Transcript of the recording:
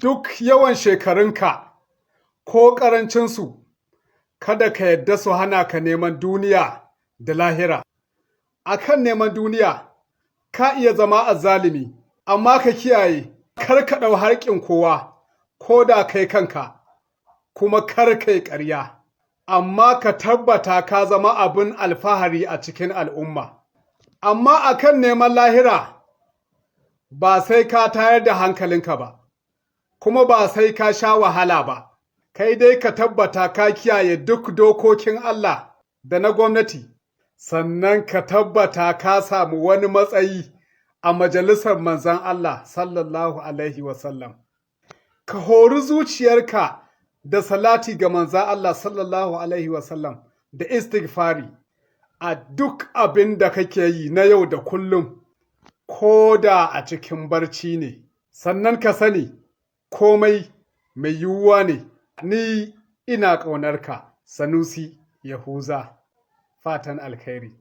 Duk yawan shekarunka ko ƙarancinsu, kada ka yadda su hana ka neman duniya da lahira. A kan neman duniya, ka iya zama azzalumi, amma ka kiyaye, kar ka ɗau haƙƙin kowa, ko da kai kanka, kuma kar kai ƙarya. Amma ka tabbata ka zama abin alfahari a cikin al'umma. Amma a kan neman lahira, ba sai ka tayar da hankalinka ba, kuma ba sai ka sha wahala ba, kai dai ka tabbata ka kiyaye duk dokokin Allah da na gwamnati, sannan ka tabbata ka samu wani matsayi a majalisar manzon Allah sallallahu Alaihi wasallam. Ka hori zuciyarka da salati ga manzon Allah sallallahu Alaihi wasallam da istighfari a duk abin da kake yi na yau da kullum, ko da a cikin barci ne. Sannan ka sani komai mai yiwuwa ne, ni ina ƙaunarka, Sanusi Yahuza. Fatan alkhairi.